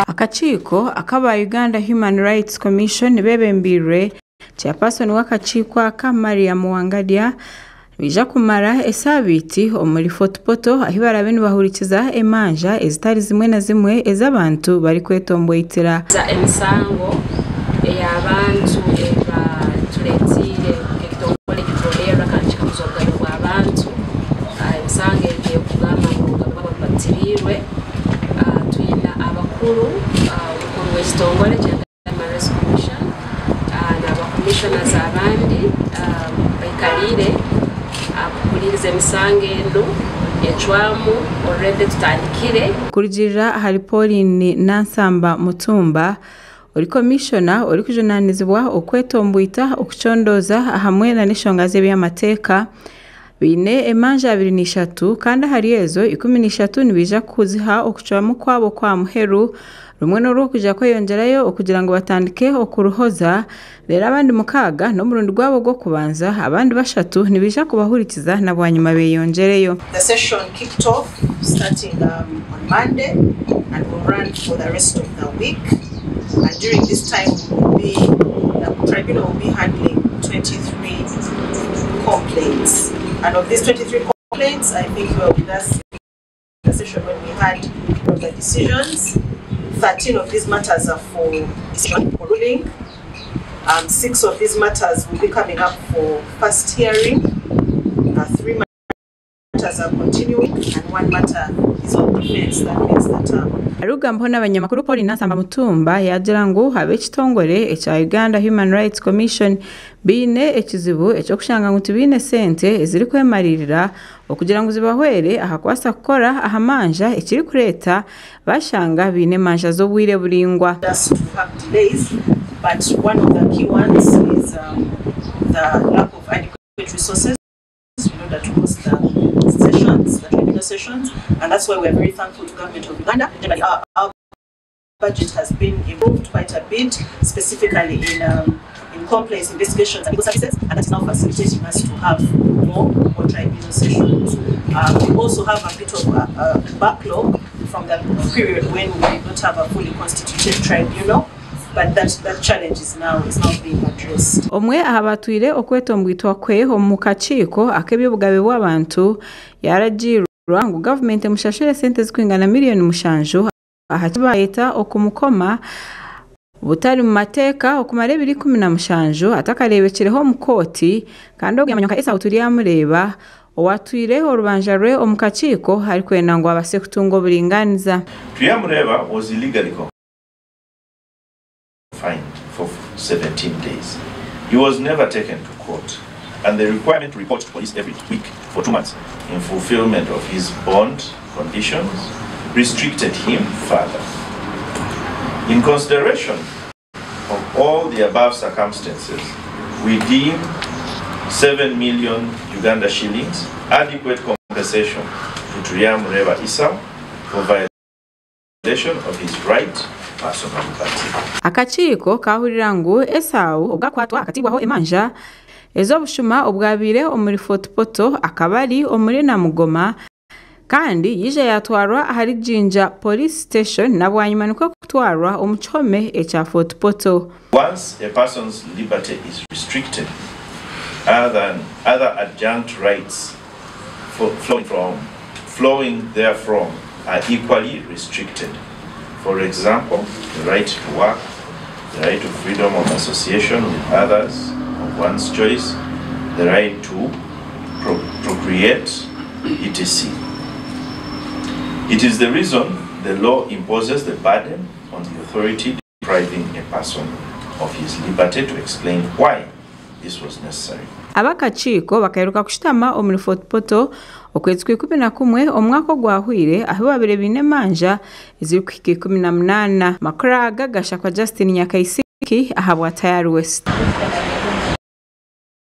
Akakiiko ak'aba Uganda Human Rights Commission beebembeirwe Chairperson w'akakiiko aka Mariam Wangadya nibaija kumara esaabiiti omuri Fort Portal ahu baraabe nibahurikiza emanja ezitari zimwe na zimwe ez'abantu barikwetomboitira. Emisango ey'abantu ebaturetiire nk'ekitongore ekiturolerra kandi kikakuza obugabe bw'abantu. Emisango egi erukugamba ngu obugabe bwabo bubatiriirwe. Twine abakuru, omukuru w'ekitongore kya Human Rights Commission n'aba commissioners abandi baikaliire kuhuliiriza emisango enu ecwamu already tutandikire. Kurugiirira ahari Pauline Nansamba Mutumba, ori komishona orikujunaanizibwa okwetomboita, okucondooza hamwe n'enshonga z'eby'amateeka, baine emanja 23 kandi ahari ezo 13 nibaija kuziha okucwamu kwabo kwa muheru rumwe n'orw'okwija kweyongyerayo okugira ngu batandike okuruhoza reero abandi 6 n'omurundi gwabo gw'okubanza abandi 3 nibaija kubahurikiza na bwanyima beyongyereyo. The session kicked off starting on Monday and will run for the rest of the week. And during this time, the tribunal will be handling 23 complaints. And of these 23 complaints, I think you were with us in the session when we had the decisions. 13 of these matters are for decision or ruling. 6 of these matters will be coming up for first hearing. 3 matters are continuing and 1 matter is on defense. That means that Arugambaho n'abanyamakuru Pauline Nansamba Mutumba yagira ngu ab'ekitongore ekya Uganda Human Rights Commission baine ekizibu eky'okushanga ngu tibaine sente ezirikwemariirira okugira ngu zibahwere aha kubaasa kukora aha manja ekirikureeta bashanga baine emanja z'obwire buraingwa. Just to have delays, but one of the key ones is the lack of adequate resources in order to host the sessions, the tribunal sessions, and that's why we are very thankful to government of Uganda. Generally, our budget has been improved quite a bit, specifically in complaints, investigations, and legal services, and that is now facilitating us to have more tribunal sessions. We also have a bit of a backlog from the period when we did not have a fully constituted tribunal. But that challenge is now being addressed. Omwe aha batwire okwetombwitwa kwe omu kakiiko ak'eby'obugabe bw'abantu yaragiirwa ngu gavumenti emushashure sente zikwingana miliyoni 7 aha kibayeta okumukoma butari mu mateeka okumara ebiri 17 atakareebekireho omu kooti kandi ogwo yamanywa nka Esau Turyamureeba owatwire orubanja rwe omu kakiiko arikwenda ngu abase kutunga oburinganiza. Turyamureeba was illegally confined for 17 days. He was never taken to court, and the requirement to report to police every week for 2 months in fulfillment of his bond conditions restricted him further. In consideration of all the above circumstances, we deem 7 million Uganda shillings adequate compensation to Turyamureeba Esau for violation of his right personal liberty. Akakiiko kahurira ngu Esau obwakwatwa akatibwaho emanja ez'obushuma obwabaire omuri Fort Portal akaba ari omuri Namugoma kandi yija yatwarwa ahari Jinja Police Station na bwanyima nikwo kutwarwa omu kihome ekya Fort Portal. Once a person's liberty is restricted, other adjunct rights flowing therefrom are equally restricted. For example, the right to work, the right to freedom of association with others of one's choice, the right to procreate, etc. It is the reason the law imposes the burden on the authority depriving a person of his liberty to explain why this was necessary. Abakakiiko bakairuka kushutama omuri Fort Portal okwezi kwa 11 omwaka ogwahwire ahu babire baine emanja ezirikuhika 18. Makuru aga gashakwa Justin Nyakaisiki ahabwa Tayari West.